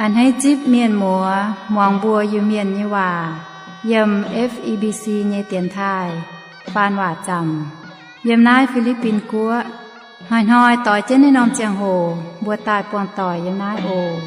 A'hneiv zipv mienh muoz muangx mbuo Iu-Mienh nyei waac yiem F E B C nyei dienx taaih faan waac zaamc yiem naaiv Fi^li^bin Guoqv. Hnoi-hnoi doix jienv naaiv norm ziangh hoc mbuo daaih buangh doic yiem naaiv oc.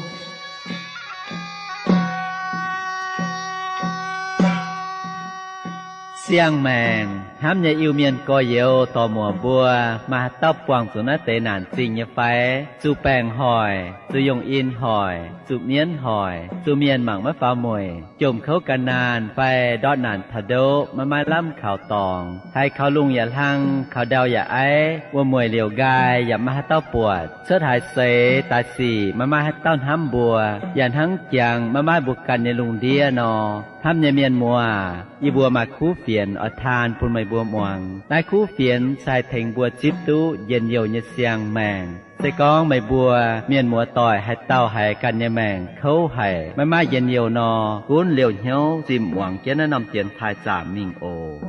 Siang-maengc hnamv nyei Iu-Mienh gorx-youz dorc-muoc mbuo, maaih haaix dauh buangh zuqc naaiv deix naanc zingh nyei fai? Zuqc baengc hoic, zuqc yongh in hoic, zuqc mienv hoic, zuqc mienh mangc maiv faaux mueic, jomc kouv gan naanh fai ndortv naanc taux ndoqv maiv maaih lamh kaux dorngx, haiz kaux lungh yaac hlang, kaux ndau yaac aiv, wuom-mueic liouc nqaai yaac maiv maaih haaix dauh buatc, cuotv haaix seix daaih sic maiv maaih haaix dauh hnamv mbuo, yaac hnangv jangx maiv maaih mbuo ganh nyei lungh ndiev nor. Hnamv nyei mienh muoz, yie mbuo maaih kuv fienx oix taan bun meih mbuo muangx. Naaiv kuv fienx se haih tengx mbuo zipv duqv njien-youh nyei siang-maengc. Se gorngv meih mbuo mienh muoz doic haaix dauh haiz ganh nyei maengc kouv haic, maiv maaih njien-youh nor, gunv liouh hnyouv zimh muangx jienv naaiv norm dienx taaih zaamc mingh oc.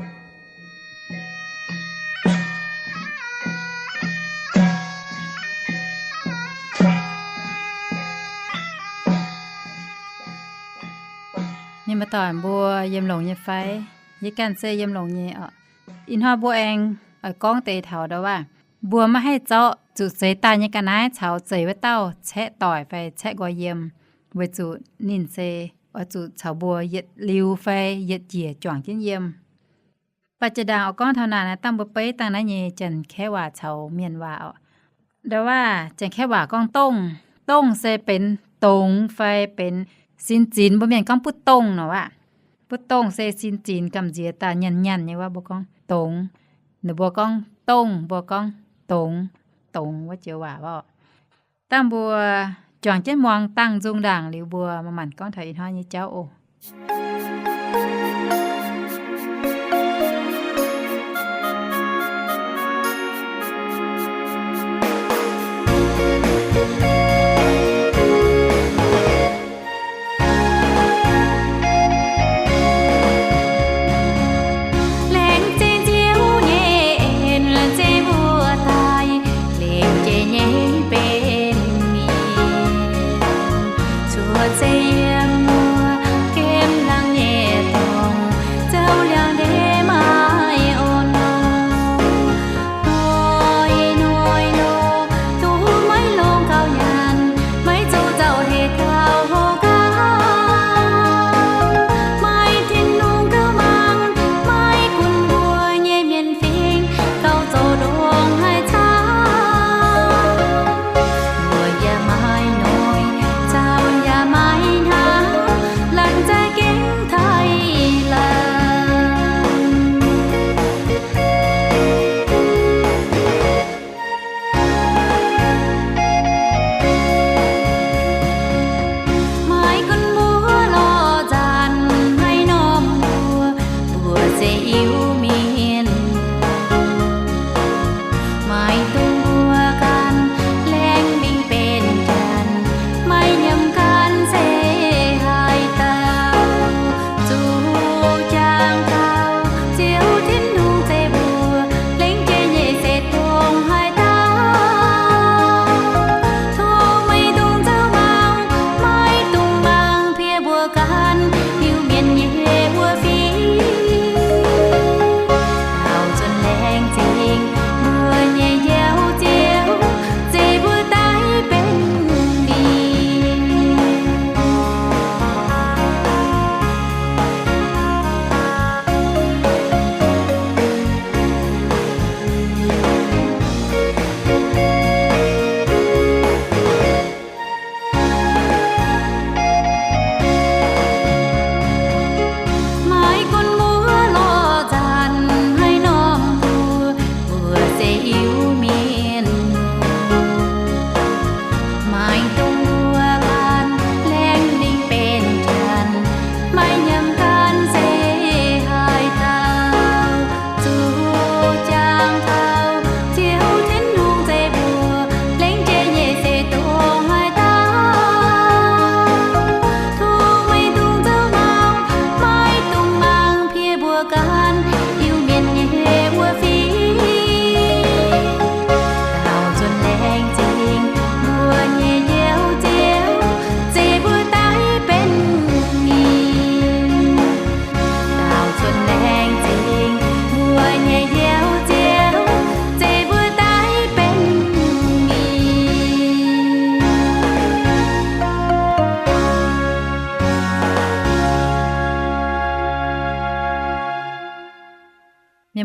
Mienh muoz doic mbuo yiem longx nyei fai? Yie ganh se yiem longx nyei oc. Ih hnoi mbuo aengx oix gorngv deix taux ndau waac, mbuo maiv haih zorqv zuqc seix daaih nyei ga'naaiv caux zeix wuov dauh caeqv doic fai caeqv nqoi yiem, weic zuqc ninh se oix zuqc caux mbuo yietc liuz fai yietc njiec juangc jienv yiem. Baac jiex ndaangc oix gorngv taux naaic, dangh mbuo beiv dangh naaiv nyei Janx-Kaeqv waac caux Mienh waac oc. Ndau waac Janx-Kaeqv waac gorngv dongh. Dongh se benx dongz fai benx sin zinx. Mbuo Mienh gorngv butv dongh nor aqv. Butv dongh se sin zinx gamh nziex daaih nyanh nyanh nyei waac mbuo gorngv dongz. Ninh mbuo gorngv dongh, mbuo gorngv dongz. Dongz wuov joux waac oc. Dangh mbuo juangc jienv muangx dangh nzung ndaangc liuz mbuo manc-manc gorngv taux ih hnoi nyei jauv oc. Laengz zingh Ziouv nyei en, laengz zingh mbuo daaih, lengc jiex nyei benx mienh, cuotv seix yiem wuov gemh laangh nyei dorngx, zoux liangx-ndeic maiv orn longx. Hnoi-hnoi longx, duqv maiv longx gauh nyanc.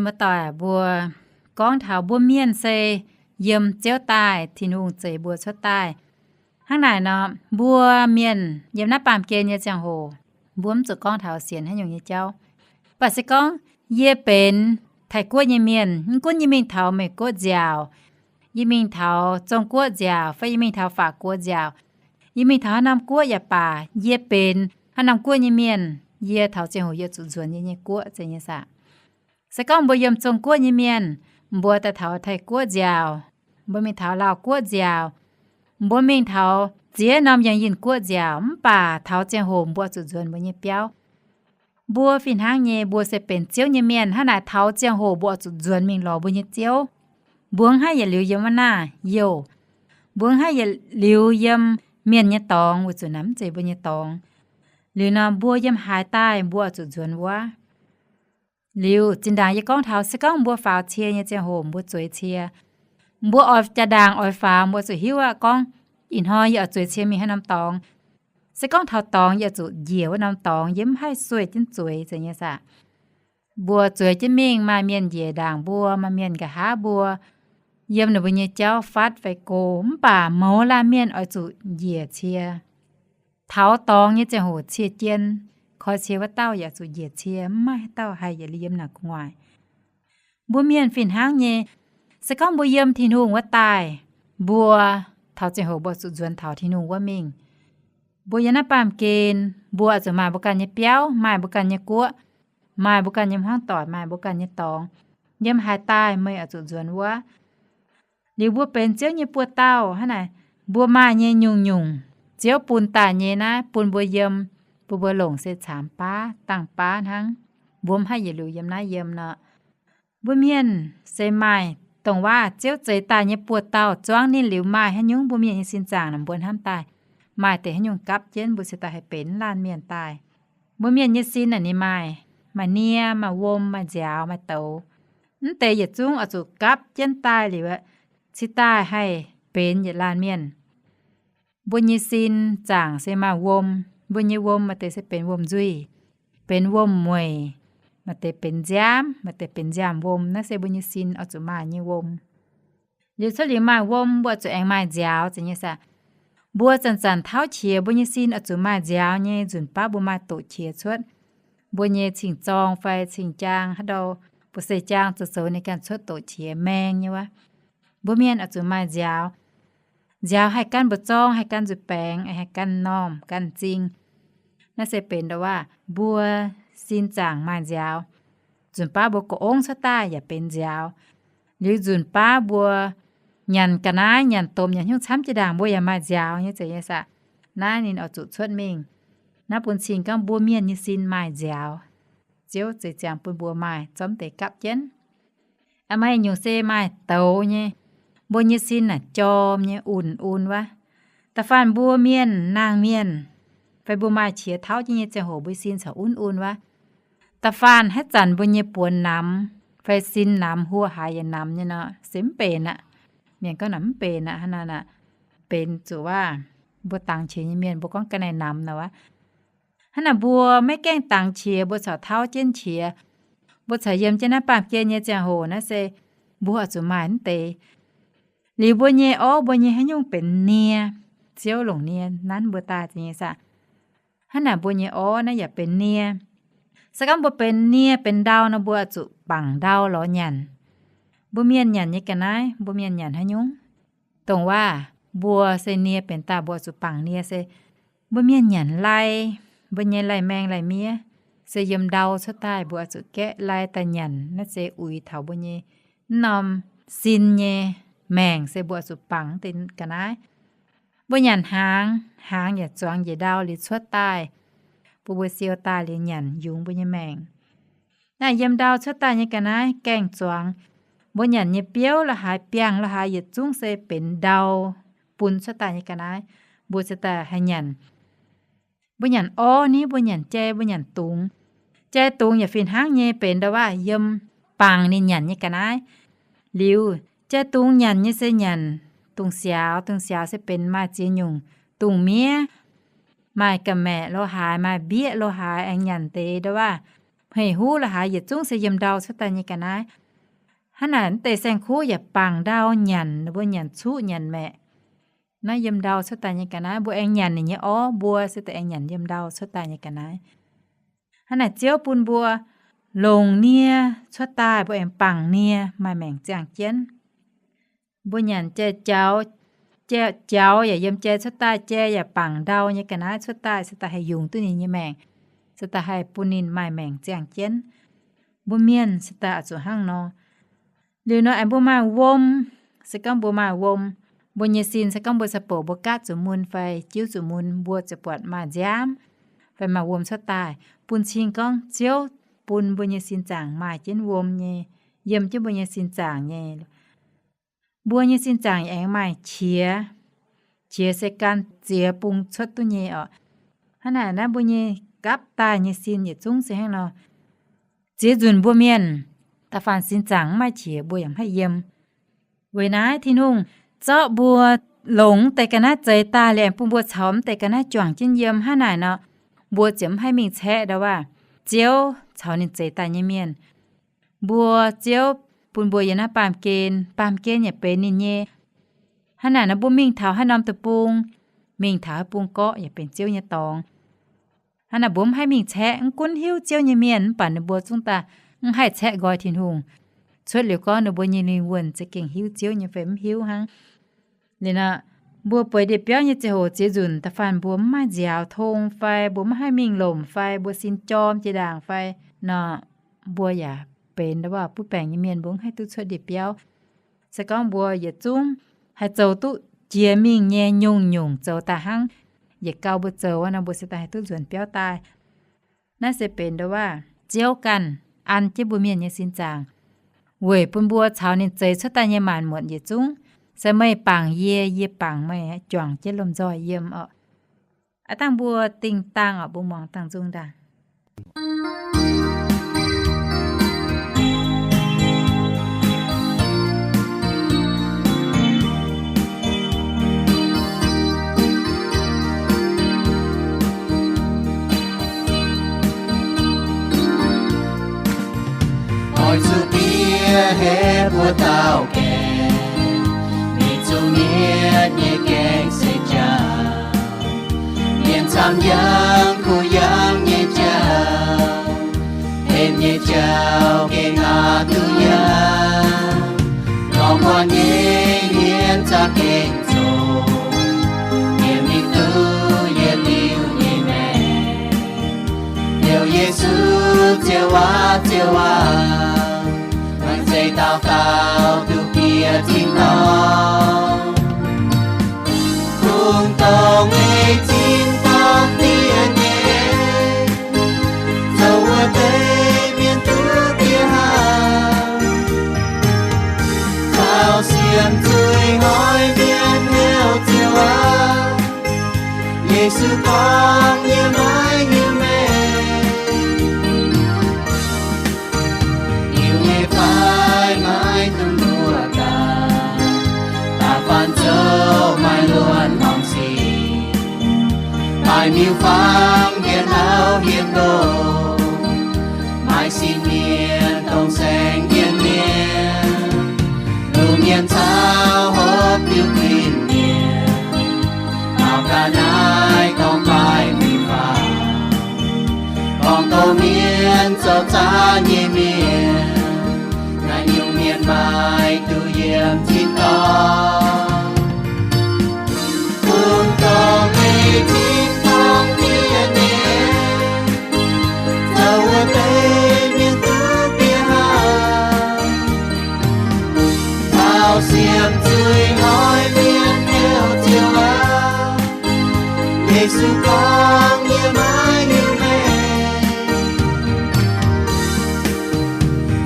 Muoz-doic, mbuo gorngv taux mbuo mienh se yiem Ziouv daaih, Tin-Hungh zeix mbuo cuotv daaih. Hnangv naaic nor, mbuo mienh yiem naaiv baamh gen nyei ziangh hoc, mbuo mv zuqc gorngv taux sienx haaix nyungc nyei jauv. Mv baac se gorngv yie benx Taiv-Guoqv nyei mienh, mv gunv yie mingh taux Meih-Guoqv nziaauc, yie mingh taux Zong-Guoqv nziaauc, fai yie mingh taux Faac Guoqv nziaauc, yie mingh taux haaix norm guoqv yaac baac, yie benx haaix norm guoqv nyei mienh, yie taux ziangh hoc yie zuqc nzuonx yie nyei guoqv, zeiz nyei saah? Se gorngv mbuo yiem Zong-Guoqv nyei mienh, mbuo daaih taux Taiv-Guoqv nziaauc, mbuo mingh taux Laauh Guoqv nziaauc, mbuo mingh taux ziex norm Yangh Yinh Guoqv nziaauc, mv baac taux ziangh hoc mbuo zuqc nzuonx mbuo nyei biauv. Mbuo fih hnangv nyei, mbuo se benx Ziouv nyei mienh, hnangv naaic taux ziangh hoc mbuo oix zuqc nzuonx mingh lorz mbuo nyei Ziouv. Mbuo mv haih yietc liuz yiem wuov naaiv youh. Mbuo mv haih yietc liuz yiem mienh nyei dorngx, weic zuqc naaiv mv zeiz mbuo nyei dorngx. Liuz nor mbuo yiem haaix daaih mbuo oix zuqc nzuonx wuov. Liuz zinh ndaangc yie gorngv taux se gorngv mbuo faaux cie nyei ziangh hoc mbuo zueiz cie. Mbuo oix jaa-ndaangc oix faaux mbuo zuqc hiuv aqv gorngv, ih hnoi yie oix zueiz cie mingh haaix norm dorngx. Se gorngv taux dorngx yie zuqc njiec wuov norm dorngx, yie mv haih sueih jienv zueiz, zeiz nyei saah? Mbuo zueiz jienv mingh, maaih mienh njiec ndaangc mbuo, maaih mienh nqa'haav mbuo, yiem ninh mbuo nyei jauv fatv fai go, mv baac mouz laanh mienh oix zuqc njiec cie. Taux dorngx nyei ziangh hoc cie jien, koi cie wuov dauh yaac zuqc njiec cie, mv maaih haaix dauh haih yietc liuz yiem naaic gu'nguaaic. Mbuo mienh fih hnangv nyei, se gorngv mbuo yiem Tin-Hungh wuov daaih, mbuo taux ziangh hoc mbuo zuqc nzuonx taux Tin-Hungh wuov mingh. Mbuo yiem naaiv baamh gen, mbuo oix zuqc maaih mbuo ganh nyei biauv, maaih mbuo ganh nyei guoqv, maaih mbuo ganh nyei hmuangv doic, maaih mbuo ganh nyei dorngx. Yiem haaix daaih meih oix zuqc nzuonx wuov. Liuz mbuo benx Ziouv nyei buoz-dauh hnangv naaic, mbuo maaih nyei nyungc-nyungc Ziouv bun daaih nyei naaiv bun mbuo yiem, bun mbuo longc se caamx baav dangh baav hnangv. Mbuo mv haih yietc liuz yiem naaiv yiem nor. Mbuo mienh se maaih dongh waac Ziouv zeix daaih nyei buoz-dauh zuangv ninh liuz maaih haaix nyungc mbuo mienh nyei sin zaangc naaic mbuo hnamv daaih maaih deix haaix nyungc gapv jienv mbuo se daaih haih benx laanh mienh daaih. Mbuo mienh nyei sin naaic ninh maaih, maaih nie, maaih wuom, maaih nziaaux, maaih douz. Mv deix yietc zungv oix zuqc gapv jienv daaih liuz, cingx daaih haih benx yietc laanh mienh. Mbuo nyei sin zaangc se maaih wuom. Mbuo nyei wuom maaih deix se benx wuom-nzuih, benx wuom-mueic, maaih deix benx nziaamv, maaih deix benx nziaamv-wuom. Naaiv se mbuo nyei sin oix zuqc maaih nyei wuom. Liuz cuotv liuz maaih wuom, mbuo oix zuqc aengx maaih nziaaux, zeiz nyei saah? Mbuo zanc-zanc tauv qiex, mbuo nyei sin oix zuqc maaih nziaaux nyei, nzunc baav mbuo maaih doqc qiex cuotv. Mbuo nyei cing-zorng fai cing-jaang haaix ndau, mbuo seix jaang zoux zoux ninh ganh cuotv doqc qiex maeng nyei wuov. Mbuo mienh oix zuqc maaih nziaaux. Nziaaux haih gan mbu'zorng, haih gan nzuih baengx, haih gan m'normh, gan m'zing. Naaiv se benx ndau waac mbuo sin zaangc maaih nziaaux. Nzunc baav mbuo gox ongv cuotv daaih yaac benx nziaaux. Liuz nzunc baav mbuo nyanc ga'naaiv, nyanc domh, nyanc hnyouv camv jiex ndaangc mbuo yaac maaih nziaaux nyei, zeiz nyei saah? Naaiv ninh oix zuqc cuotv mingh. Naaiv bun cing gorngv mbuo mienh nyei sin maaih nziaaux. Ziouv zeix ziangx bun mbuo maaih zormv deix gapv jienv. Aa, maaih nyungc se maaih douz nyei. Mbuo nyei sin naaic jorm nyei, un-un wuov. Da'faanh mbuo mienh, naang mienh, fai mbuo maaih qiex tauv jienv nyei ziangh hoc mbuo sin corc un-un wuov. Da'faanh haaix zanc mbuo nyei buonc namx, fai sin namx, huo haaix yietc namx nyei nor, se mv benx aqv. Mienh gorngv naaic mv benx aqv, hnangv naaic aqv. Benx zuqc waac mbuo dangx qiex nyei mienh mbuo gorngv ga'naaiv namx nor wuov. Hnangv naaic mbuo maiv gaengh dangx qiex, mbuo corc tauv jienv qiex, mbuo corc yiem jienv naaiv baamh gen nyei ziangh hoc naaiv se mbuo oix zuqc maaih mv deix. Liuz mbuo nyei orv, mbuo nyei haaix nyungc benx nie, Ziouv longc nie nanv mbuo daaih, zeiz nyei saah? Hnangv naaic mbuo nyei orv naaiv yaac benx nie. Se gorngv mbuo benx nie benx ndau nor, mbuo oix zuqc bangc ndau lorz nyanc. Mbuo mienh nyanc nyei ga'naaiv, mbuo mienh nyanc haaix nyungc? Dongh waac mbuo se nie benx daaih mbuo oix zuqc bangc nie se mbuo mienh nyanc lai, mbuo nyei lai-maeng lai-miev se yiem ndau cuotv daaih, mbuo oix zuqc gaeqv lai daaih nyanc. Naaiv se uix taux mbuo nyei mv norm sin nyei maengc se mbuo oix zuqc bangc deix ga'naaiv. Mbuo nyanc hnaangx, hnaangx yaac zuangx njiec ndau liuz cuotv daaih, bun mbuo siou daaih liuz nyanc yungz mbuo nyei maengc. Naaiv yiem ndau cuotv daaih nyei ga'naaiv gaengh zuangx. Mbuo nyanc nyei biouv lo haaix, biangh lo haaix, yietc zungv se benx ndau bun cuotv daaih nyei ga'naaiv, mbuo cuotv daaih haih nyanc. Mbuo nyanc orv ni, mbuo nyanc jai, mbuo nyanc dungz. Jai dungz yaac fih hnangv nyei benx ndau waac yiem bangc ninh nyanc nyei ga'naaiv. Liuz jai dungz nyanc nyei se nyanc dungz siaaux, dungz siaaux se benx maaih ziex nyungc dungz miev, maaih ga'maeqc lo haaix, maaih mbieqv lo haaix, aengx nyanc deix ndau waac hmeiv huv la'haaix yietc zungv se yiem ndau cuotv daaih nyei ga'naaiv. Hnangv naaic, naaiv deix saeng-kuv yaac bangc ndau nyanc, ninh mbuo nyanc cuqv nyanc maeqc. Naaiv yiem ndau cuotv daaih nyei ga'naaiv, mbuo aengx nyanc ninh nyei orv, mbuo se daaih aengx nyanc yiem ndau cuotv daaih nyei ga'naaiv. Hnangv naaic, Ziouv bun mbuo longc nie cuotv daaih, mbuo aengx bangc nie maaih maengc ziangh jienv. Mbuo nyanc jai-jaux, jai-jaux yaac yiem jai cuotv daaih, jai yaac bangc ndau nyei ga'naaiv cuotv daaih, se daaih haih yungz duqv ninh nyei maengc, se daaih haih bun ninh maaih maengc ziangh jienv. Mbuo mienh se daaih oix zuqc hnangv nor. Liuz nor aengx mbuo maaih wuom, se gorngv mbuo maaih wuom, mbuo nyei sin se gorngv mbuo se bouc mbuo gaatv zuqc mun fai jiuv zuqc mun, mbuo ziouc buatc maaih nziaamv fai maaih wuom cuotv daaih, bun cing gorngv Ziouv bun mbuo nyei sin zaangc maaih jienv wuom nyei, yiem jienv mbuo nyei sin zaangc nyei. Mbuo nyei sin zaangc aengx maaih qiex. Qiex se gan ziex bung cuotv duqv nyei oc. Hnangv naaic naaiv mbuo nyei gapv daaih nyei sin yietc zungv se hnangv nor. Ziex nzunc mbuo mienh da'faanh sin zaangc mv maaih qiex, mbuo yaac mv haih yiem. Weic naaiv Tin-Hungh zorqv mbuo longc mv deix ga'naaiv zeix daaih liuz, aengx bun mbuo caux mv deix ga'naaiv juangc jienv yiem. Hnangv naaic nor, mbuo ziouc mv haih mingh caeqv ndau-waac Ziouv caux ninh zeix daaih nyei mienh. Mbuo, Ziouv bun mbuo yiem naaiv baamh gen, baamh gen yaac benx ninh nyei. Hnangv naaic nor, mbuo mingh taux haaix norm deic-bung, mingh taux haaix bung gorqv yaac benx Ziouv nyei dorngx. Hnangv naaic, mbuo mv haih mingh caeqv. Mv gunv hiuv Ziouv nyei mienh mv baac ninh mbuo zungv daaih mv haih caeqv nqoi Tin-Hungh. Cuotv liuz gorngv ninh mbuo nyei lingh wuonh za'gengh hiuv Ziouv nyei fai mv hiuv hnangv. Liuz nor, mbuo bueix ndie-biauv nyei ziangh hoc ziex nzunc da'faanh mbuo mv maaih nziaaux tong fai mbuo mv haih mingh lomc fai mbuo sin jorm jiex ndaangc fai nor, mbuo yaac benx ndau-waac butv baengc nyei mienh, mbuo mv haih duqv cuotv ndie-biauv. Se gorngv mbuo yietc zungv haih zoux duqv jiex mingh nyei nyungc-nyungc zoux daaih hnangv yietc gau mbuo zoux nor, mbuo se daaih haih duqv nzuonx biauv daaih. Naaiv se benx ndau-waac Ziouv ganh an jienv mbuo mienh nyei sin zaangc, weic bun mbuo caux ninh zeix cuotv daaih nyei maanc muotc yietc zungv, se meih bangc yie, yie bangc meih, juangc jienv lomh nzoih yiem oc. Aav dangh mbuo dingh dangh oc, mbuo muangx dangh nzung ndaangc. Oix zuqc bieqc heh buo dauh gaengh, mingh zuqc mietc nyei gaengh se jauv. Mienh camv yangh kuh yangh nyei jauv, en nyei jauv gengh aqc duqv yangh. Lorz muonc nyei hmien za'gengh zoqc, yie mingh duqv yietc liuz nyei maengc. Heuc Yesu Ziouv aac, Ziouv aac, laengz zingh dauh dauh duqv bieqc tin-dorngh. Kungx dorngc nyei tin-dorngh diev nyei, zoux wuov deix mienh duqv bieqc haaix. Caux sienx zuiz hnoi mienh heuc Ziouv aac, Yesu gorngv, yie maiv hiuv meih. Hiuv nyei fai maiv dungx mbuox daaih, da'faanh zoux maaih luonx horngc sic, maaih miuc-fangx hietc auv hietc nqox, maaih sin mienh dongh saeng-yienh mienh. Lungh mienh caux hopv diuh guinh mienh, maux ga'naaiv dorng baaih miuc-fangx, gorngv doz mienh zoux zaangc nyei mienh, naaiv nyungc mienh maaih duqv yiem tin-dorngh. Kungx dorngc nyei tin-dorngh diev nyei, zoux wuov deix mienh duqv bieqc haaix. Taux siemv zuiz hnoi mienh heuc Ziouv aac, Yesu gorngv, yie maiv hiuv meih.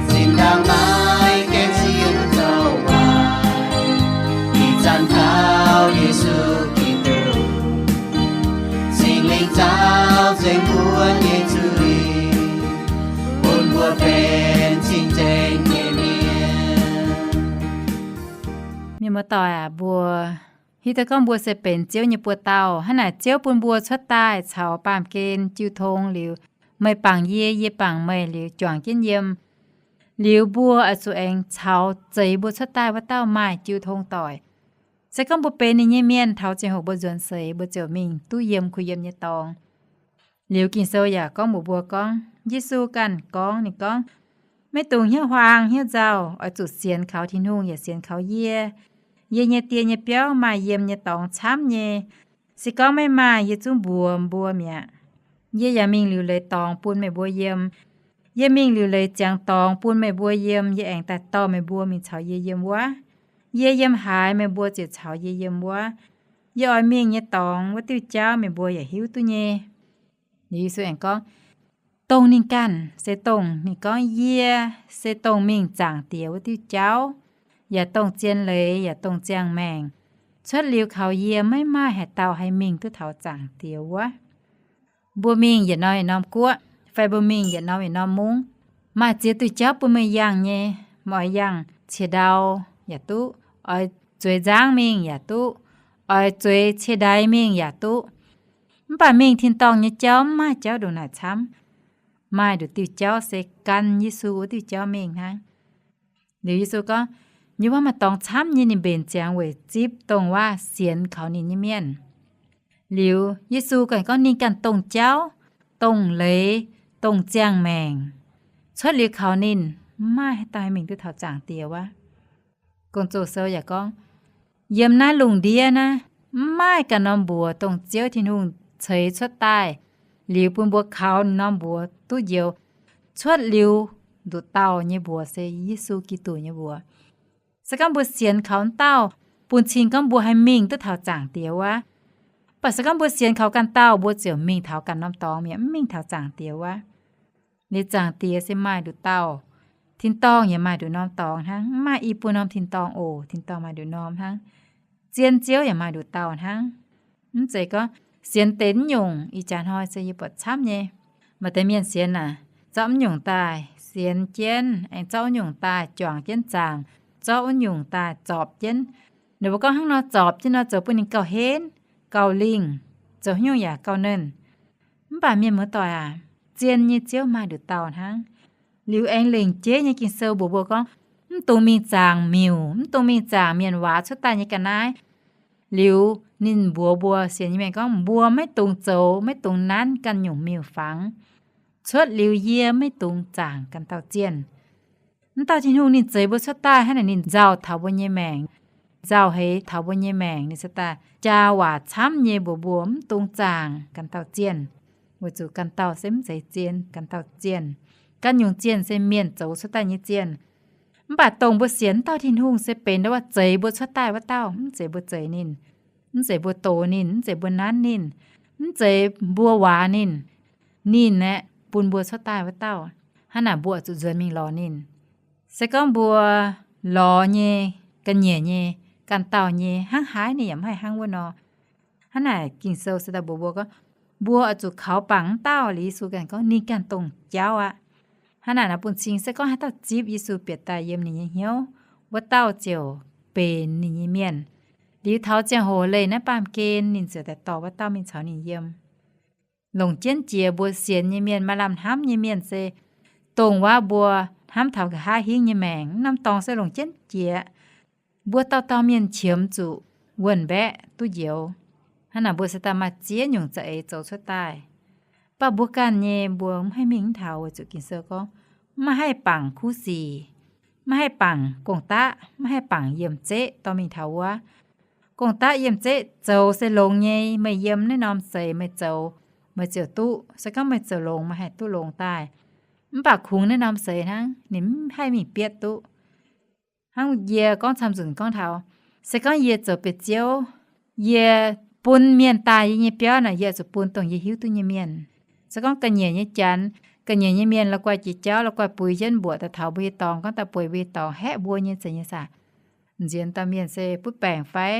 Zinh ndaangc naaiv gaengh sienx zoux waaic, ih zanc kaux Yesu Giduc, Singx Lingh zaux nzengc mbuo nyei zuiz, bun mbuo benx cing-nzengc nyei mienh. Mienh muoz-doic aac, mbuo hiuv duqv gorngv mbuo se benx Ziouv nyei buoz-dauh. Hnangv naaic Ziouv bun mbuo cuotv daaih caux baamh gen jiu tong liuz, Meih bangc yie, yie bangc meih liuz juangc jienv yiem. Liuz mbuo oix zuqc aengx caux zeix mbuo cuotv daaih wuov dauh maaih jiu tong doic. Se gorngv mbuo benx ninh nyei mienh, taux ziangh hoc mbuo nzuonx seix, mbuo ziouc mingh duqv yiem kuh yiem nyei dorngx. Liuz Ging-Sou yaac gorngv mbuox mbuo gorngv, Yesu ganh gorngv, ninh gorngv, maiv dungx hnyouv huaang hnyouv nzauh, oix zuqc sienx kaux Tin-Hungh yaac sienx kaux yie. Yie nyei die nyei biauv maaih yiem nyei dorngx camv nyei. Se gorngv maiv maaih, yie zungv mbuox mbuo mi'aqv. Yie yaac mingh liuc leiz dorngx bun meih mbuo yiem. Yie mingh liuc leiz ziangx dorngx bun meih mbuo yiem. Yie aengx daaih dorh meih mbuo mingh caux yie yiem wuov. Yie yiem haaix, meih mbuo ziouc caux yie yiem wuov. Yie oix mingh nyei dorngx wuov diuh jauv meih mbuo yaac hiuv duqv nyei. Liuz Yesu aengx gorngv, dongh ninh ganh se dongh ninh gorngv, Yie se dongh mingh zaangc Diex wuov diuh jauv, yaac dongh zien leiz yaac dongh ziangh maengc. Cuotv liuz kaux yie maiv maaih haaix dauh haih mingh duqv taux zaangc Diex wuov. Mbuo mingh yietc norm yietc norm guoqv, fai mbuo mingh yietc norm yietc norm mungv, maaih ziex diuh jauv bun meih yangh nyei. Meih oix yangh ciex ndau yaac duqv, oix zueiz nzangv mingh yaac duqv, oix zueiz ciex ndaix mingh yaac duqv. Mv baac mingh tin-dorngh nyei jauv mv maaih jauv ndongc naaic camv. Maaih nduqc diuh jauv se gan Yesu wuov diuh jauv mingh hnangv. Liuz Yesu gorngv, nyei wuov maaih dorngx camv nyei ninh mbenc ziangx weic zipv dongh waac sienx kaux ninh nyei mienh. Liuz Yesu ganh gorngv ninh ganh dongh jauv, dongh leiz, dongh ziangh maengc. Cuotv liuz kaux ninh, mv maaih haaix dauh haih mingh duqv taux zaangc Diex wuov. Gong-Zoh sou yaac gorngv, yiem naaiv lungh ndiev naaiv, mv maaih ganh norm mbuox dongh Ziouv Tin-Hungh ceix cuotv daaih, liuz bun mbuo kaux norm mbuox duqv njoux, cuotv liuz nduqc dauh nyei mbuox se Yesu Giduc nyei mbuox. Se gorngv mbuo sienx kaux wuov dauh, bun cing gorngv mbuo haih mingh duqv taux zaangc Diex wuov. Mv baac se gorngv mbuo sienx kaux ganh dauh, mbuo ziouc mingh taux ganh norm dorngx mi'aqv, mv mingh taux zaangc Diex wuov. Liuz zaangc Diex se maaih nduqc dauh, tin-dorngh yaac maaih nduqc norm dorngx hnangv, mv maaih i buo norm tin-dorngh oc, tin-dorngh maaih nduqc norm hnangv. Zien Ziouv yaac maaih nduqc dauh hnangv. Mv zeiz gorngv sienx deix mv nyungc. Ih jaax hnoi se yie buatc camv nyei, maaih deix mienh sienx aac, zorqv mv nyungc daaih sienx jienv, aengx zorqv wuov nyungc daaih juangc jienv zaangc, zorqv wuov nyungc daaih zorpc jienv. Ninh mbuo gorngv hnangv nor zorpc jienv nor zoux bun ninh gauh henv, gauh lingh, zoux haaix nyungc yaac gauh nernh. Mv baac mienh muoz-doic aac, zien nyei Ziouv maaih nduqc dauh hnangv. Liuz aengx lengc jeiv nyei Ging-Sou mbuox mbuo gorngv, mv dungx mingh zaangc miuc, mv dungx mingh zaangc mienh waac cuotv daaih nyei ga'naaiv. Liuz ninh mbuox mbuo sienx nyei mienh gorngv, mbuo maiv dungx zoux, maiv dungx nanv ganh nyungc miuc-fangx. Cuotv liuz yie maiv dungx zaangc ganh dauh zienh. Mv dauh Tin-Hungh ninh zeix mbuo cuotv daaih hnangv naaic, ninh nzauh taux mbuo nyei maengc, nzauh heix taux mbuo nyei maengc. Ninh se daaih jaa waac camv nyei mbuox mbuo mv dungx zaangc ganh dauh zienh, weic zuqc ganh dauh se mv zeiz zien ganh dauh zienh. Ganh nyungc zienh se mienh zoux cuotv daaih nyei zienh. Mv baac dongh mbuo sienx wuov dauh Tin-Hungh se benx wuov zeix mbuo cuotv daaih wuov dauh, mv zeiz mbuo zeix ninh, mv zeiz mbuo dox ninh, mv zeiz mbuo nanv ninh, mv zeiz mbuo waac ninh. Ninh aeqv, bun mbuo cuotv daaih wuov dauh. Hnangv naaic mbuo zuqc nzuonx mingh lorz ninh. Se gorngv mbuo lorz nyei, ga'nyiec nyei, ganh dauh nyei, hnangv haaix ninh yaac mv haih hnangv wuov nor. Hnangv naaic Ging-Sou se daaih mbuox mbuo gorngv, mbuo oix zuqc kaux bangc wuov dauh. Liuz Yesu ganh gorngv ninh ganh dongh jauv aqv. Hnangv naaic nor bun cing se gorngv haaix dauh zipv Yesu bieqc daaih yiem ninh nyei hnyouv, wuov dauh ziouc benx ninh nyei mienh. Liuz taux ziangh hoc leih naaiv baamh gen ninh ziouc daaih dorh wuov dauh mingh caux ninh yiem. Longc jienv jiex mbuo sienx nyei mienh, maaih lamh hnamv nyei mienh se dongh waac mbuo hnamv taux nqa'haav hingv nyei maengc. Norm dorngx se longc jienv jiex. Mbuo dauh dauh mienh qiemx zuqc wuonh mbaeqv duqv njoux. Hnangv naaic mbuo se daaih maaih ziex nyungc za'eix zoux cuotv daaih. Mv baac mbuo ganh nyei mbuo mv haih mingh mv taux, weic zuqc Ging-Sou gorngv, maiv haih bangc kuv sic, maiv haih bangc gong-daqv, maiv haih bangc yiemh zeqv dorh mingh taux wuov. Gong-daqv yiemh zeqv zoux se longx nyei, meih yiem naaiv norm seix meih zoux, meih ziouc duqv. Se gorngv meih zoux longx, meih haih duqv longx daaih. Mv baac kungx naaiv norm seix hnangv, ninh mv haih mingh bietv duqv. Hnangv yie gorngv camv nzunc gorngv taux, se gorngv yie zoux bieqc ziouv, yie bun mienh daaih yie nyei biauv naaic, yie zuqc bun dongh yie hiuv duqv nyei mienh. Se gorngv ga'nyiec nyei janx, ga'nyiec nyei mienh la'guaih jiex jauv, la'guaih buix jienv mbuoqc daaih taux mbuo nyei dorngx, gorngv daaih bueix mbuo nyei dorngx, haiv mbuo nyei zeiz nyei saah. Nziex dauh mienh se butv baengc fai,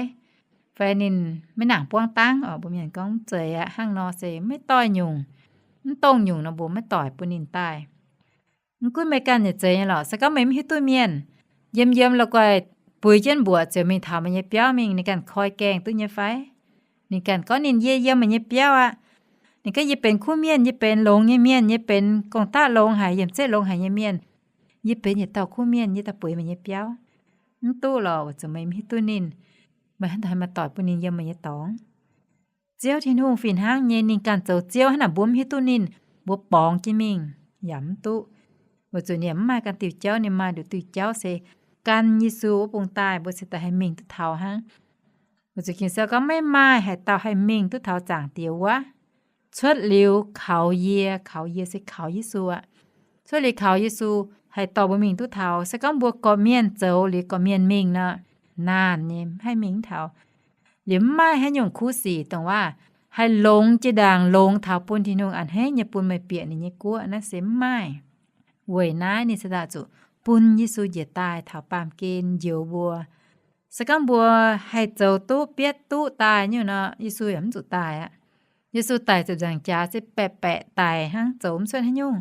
fai ninh maiv nangc buangv dangv oc, mbuo mienh gorngv mv zeiz aqv, hnangv nor se maiv doix-nyungc, mv dongh nyungc nor mbuo maiv doic bun ninh daaih. Mv gunv meih ganh nyei zeiz nyei lorqc, se gorngv meih mv hiuv duqv mienh, yiem yiem la'guaih buix jienv mbuoqc ziouc mingh taux meih nyei biauv mingh, ninh ganh koi gaengh duqv nyei fai? Ninh ganh gorngv ninh yie yiem meih nyei biauv aqv. Ninh gorngv, yie benx kuv mienh, yie benx longx nyei mienh, yie benx gong-daqv longx haic, yiem zeiv longx haic nyei mienh. Yie benx yietc dauh kuv mienh, yie daaih bueix meih nyei biauv. Mv duqv lorqc, weic zuqc meih mv hiuv duqv ninh. Meih hnangv haaix nor maaih doic bun ninh yiem meih nyei dorngx? Ziouv Tin-Hungh fih hnangv nyei, ninh ganh zoux Ziouv, hnangv naaic mbuo mv hiuv duqv ninh, mbuo borngz jienv mingh yaac mv duqv. Weic zuqc ninh mv maaih ganh diuh jauv, ninh maaih nduqc diuh jauv se gan Yesu wuov bung daaih, mbuo cingx daaih haih mingh duqv taux hnangv. Weic zuqc Ging-Sou gorngv, maiv maaih haaix dauh haih mingh duqv taux Zaangc Diex wuov, cuotv liuz kaux yie. Kaux yie se kaux Yesu aqv. Cuotv liuz kaux Yesu haih dorh mbuo mingh duqv taux. Se gorngv mbuo gorqv-mienh zoux liuz gorqv-mienh mingh nor, naanc nyei, mv haih mingh taux. Liuz mv maaih haaix nyungc kuv sic dongh waac haih longx jiex ndaangc longx taux bun Tin-Hungh a'hneiv nyei bun meih bieqc ninh nyei guoqv, naaiv se mv maaih. Weic naaiv ninh cingx daaih zuqc bun Yesu njiec daaih taux baamh gen njoux mbuo. Se gorngv mbuo haih zoux duqv bietv duqv daaih nyungc nor, Yesu yaac mv zuqc daaih aqv. Yesu daic ziepc nzaangc jaax se baeqc baeqc daic hnangv, zoux mv cuotv haaix nyungc.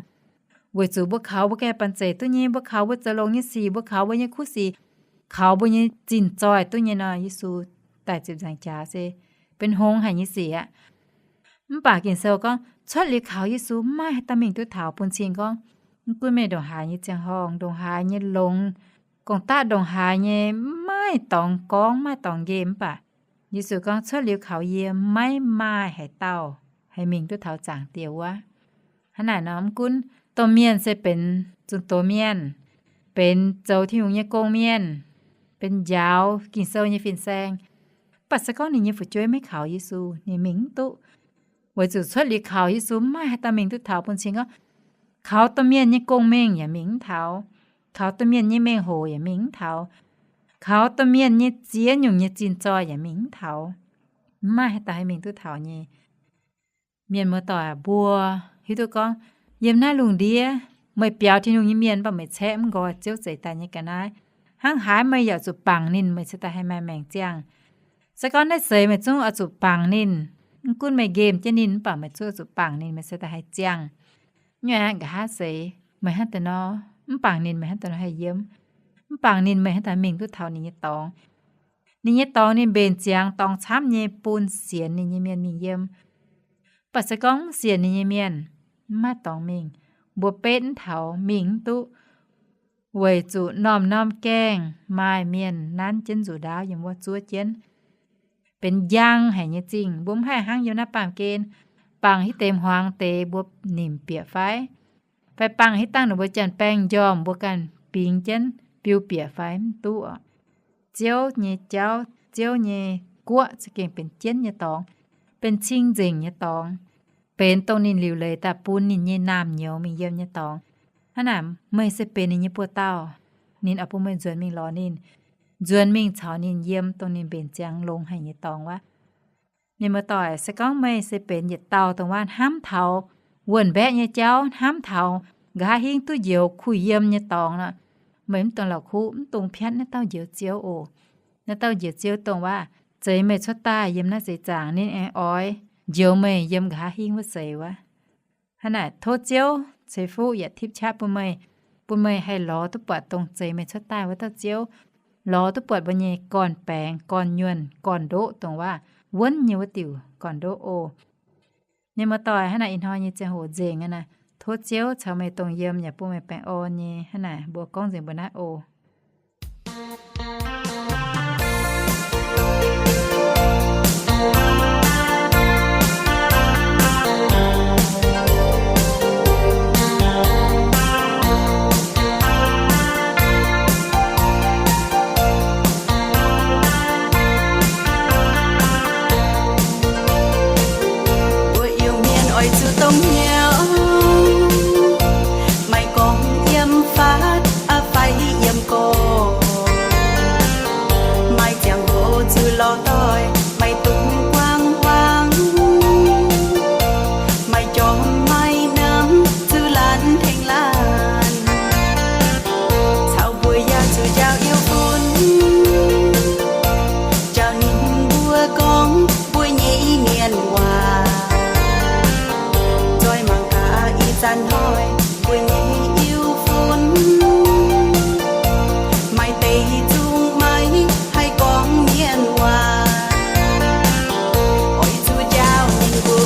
Weic zuqc mbuo kaux mbuo ganh banh zeic duqv nyei, mbuo kaux mbuo zoux longx nyei sic, mbuo kaux mbuo nyei kuv sic, kaux mbuo nyei zinh zoih duqv nyei nor, Yesu daic ziepc nzaangc jaax se benx hngongx haic nyei sic aqv. Mv baac Ging-Sou gorngv cuotv liuz kaux Yesu maiv maaih haaix dauh mingh duqv taux. Bun cing gorngv, mv gunv meih ndongc haaix nyei ziangh horngh, ndongc haaix nyei longx, gong-daqv ndongc haaix nyei, maiv maaih dorngx gorngv, maiv maaih dorngx nqemh, mv baac Yesu gorngv cuotv liuz kaux yie maiv maaih haaix dauh haih mingh duqv taux Zaangc Diex wuov. Hnangv naaic nor, mv gunv domh mienh se benx zunh doz mienh, benx zoux Tin-Hungh nyei gong mienh, benx njaaux Ging-Sou nyei fin-saeng, mv baac se gorngv ninh nyei fu'jueiv maiv kaux Yesu, ninh mingh mv duqv. Weic zuqc cuotv liuz kaux Yesu maiv maaih haaix dauh mingh duqv taux. Bun cing gorngv kaux domh mienh nyei gong-mengh yaac mingh mv taux, kaux domh mienh nyei mengh hoc yaac mingh mv taux, kaux domh mienh nyei ziex nyungc nyei zinh zoih yaac mingh mv taux. Maiv maaih haaix dauh haih mingh duqv taux nyei. Mienh muoz-doic, mbuo hiuv duqv gorngv yiem naaiv lungh ndiev meih biaux Tin-Hungh nyei mienh, mv baac meih caeqv mv nqoi Ziouv zeix daaih nyei ga'naaiv. Hnangv haaix meih yaac zuqc bangc ninh, meih cingx daaih haih maaih maengc ziangh. Se gorngv naaiv seix meih zungv oix zuqc bangc ninh. Mv gunv meih nqemh jienv ninh, mv baac meih zungv oix zuqc bangc ninh, meih cingx daaih haih ziangh. Nyuoqc aqv, nqa'haav seix meih hnangv deix nor, mv bangc ninh meih hnangv deix nor haih yiem. Mv bangc ninh meih hnangv deix mingh duqv taux ninh nyei dorngx. Ninh nyei dorngx ninh mbenc ziangx dorngx camv nyei bun sienx ninh nyei mienh mingh yiem. Mv baac se gorngv mv sienx ninh nyei mienh, mv maaih dorngx mingh. Mbuo betv mv taux, mingh mv duqv, weic zuqc norm-norm gaengh maaih mienh nanv jienv nzuqc ndaauv yiem wuov zuov jienv. Benx njang haic nyei zingh, mbuo mv haih hnangv yiem naaiv baamh gen bangc hitv deix hmuangx deix mbuo nimc bieqc fai, fai bangc hitv dangh ninh mbuo janx-baeng njormh mbuo ganh bingx jienv biu bieqc fai, mv duqv. Ziouv nyei jauv, Ziouv nyei guoqv za'gengh benx jienv nyei dorngx, benx cing-nzengc nyei dorngx, benx dongh ninh liuc leiz daaih bun ninh nyei naamh nyouz mingh yiem nyei dorngx. Hnangv naaic, meih se benx ninh nyei buoz-dauh, ninh oix bun meih nzuonx mingh lorz ninh, nzuonx mingh caux ninh yiem dongh ninh mbenc ziangx longx haic nyei dorngx wuov. Mienh muoz-doic, se gorngv meih se benx yietc dauh dongh wuov hnamv taux wuonh mbaeqv nyei jauv, hnamv taux nqa'haav hingv duqv njoux kuh yiem nyei dorngx nor, meih mv dungx la'kuqv, mv dungx piatv naaiv dauh Njoux Ziouv oc. Naaiv dauh Njoux Ziouv dongh wuov zeix meih cuotv daaih yiem naaiv seix zaangc, ninh aengx oix njoux meih yiem nqa'haav hingv wuov seix wuov. Hnangv naaic, tov Ziouv ceix fuqv yaac tipv qaqv bun meih, bun meih haih lorz duqv buatc dongh zeix meih cuotv daaih wuov dauh Ziouv, lorz duqv buatc mbuo nyei gorn-baengx, gorn-nyuonh, gorn-ndoqv, dongh wuov wuonv nyei wuov diuc gorn-ndoqv oc. Mienh muoz-doic, hnangv naaic ih hnoi nyei ziangh hoc nzengc aqv naaic, tov Ziouv caux meih dongh yiem yaac bun meih baengh orn nyei. Hnangv naaic mbuo gorngv nzengc mbuo naaiv oc. Mbuo Iu-Mienh oix zuqc dongh hnyouv, maiv gorngv yiem faatv fai yiem gorx, maaih ziangh hoc zuqc lorz doic, maiv dungx buang huaang, maaih jorm maaih namx zuqc laanh tengx laanh, caux mbuo yaac zuqc njaaux Iu-Fun, njaaux ninh mbuo gorngv mbuo nyei mienh waac. Nzoih mangc gaax ih zanc hnoi mbuo nyei Iu-Fun maaih deix zungv maiv haih gorngv mienh waac. Oix zuqc njaaux ninh mbuo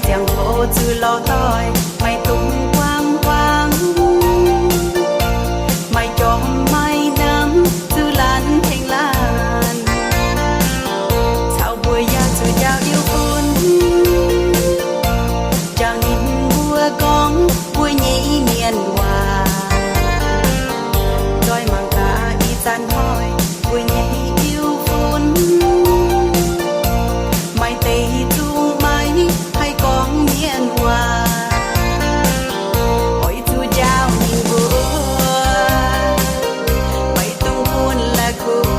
Ziangh hoc zuqc lorz doic, maaih dungz guangc guangc, maaih jorm maaih namx zuqc laanh tengx laanh. Caux mbuo yaac zuqc njaaux Iu-fun, njaaux ninh mbuo gorngv mbuo nyei mienh waac. Nzoih mangc gaax ih zanc hnoi mbuo nyei Iu-fun, maaih deix zungv maiv haih gorngv mienh waac. Oix zuqc njaaux ninh mbuo, maiv dungx bun la'kuqv,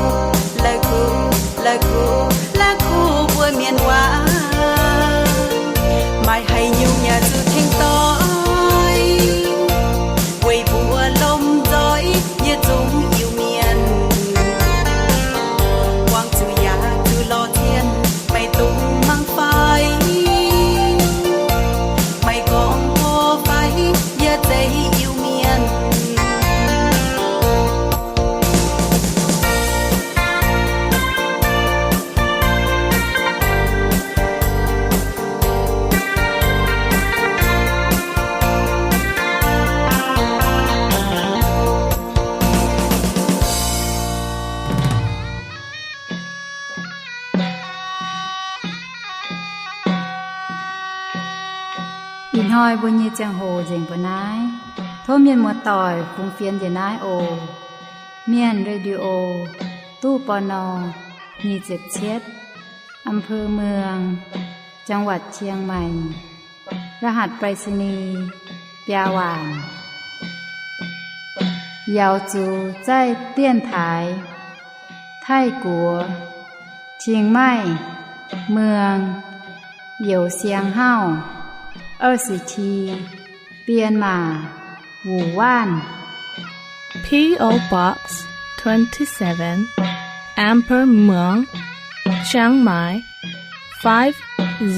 la'kuqv, la'kuqv, la'kuqv mbuo mienh waac. Maaih haaix nyungc yaac zuqc tengx doix, weic mbuo lomh nzoih yietc zungv Iu-Mienh. Buangh zuqc yaac zuqc lorz cien, maiv dungx mangc fai, maiv gorngv gorx fai, yie zeiz Iu-Mienh. Ih hnoi mbuo nyei ziangh hoc nzengc mbuo naaiv. Tov mienh muoz-doic fungx fienx njiec naaiv oc. Mienh Radio, ตู้ ปณ. nyic ziepc cietv, อำเภอเมือง จังหวัดเชียงใหม่ รหัสไปรษณีย์ biaa waanc. Yaux zuqc zaih dienx taaix Taiv-Guoqv, Chiang Mai, Muang, Youz Siang Hauv, 二十七, Bienh Maac, Wuc Waanv. P O Box twenty-seven, อำเภอเมือง เชียงใหม่ five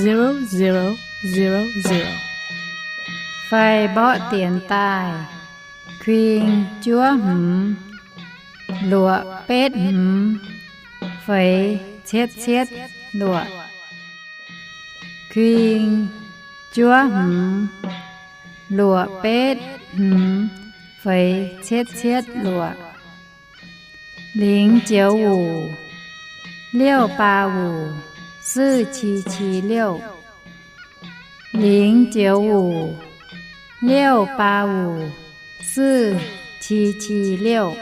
zero zero zero zero. Fai mborqv dienx daaih, kuing juov hmz luoqc betv hmz feix cietv cietv luoqc. Kuing juov hmz luoqc betv hmz feix cietv cietv luoqc. 零九五六八五四七七六. 零九五六八五四七七六.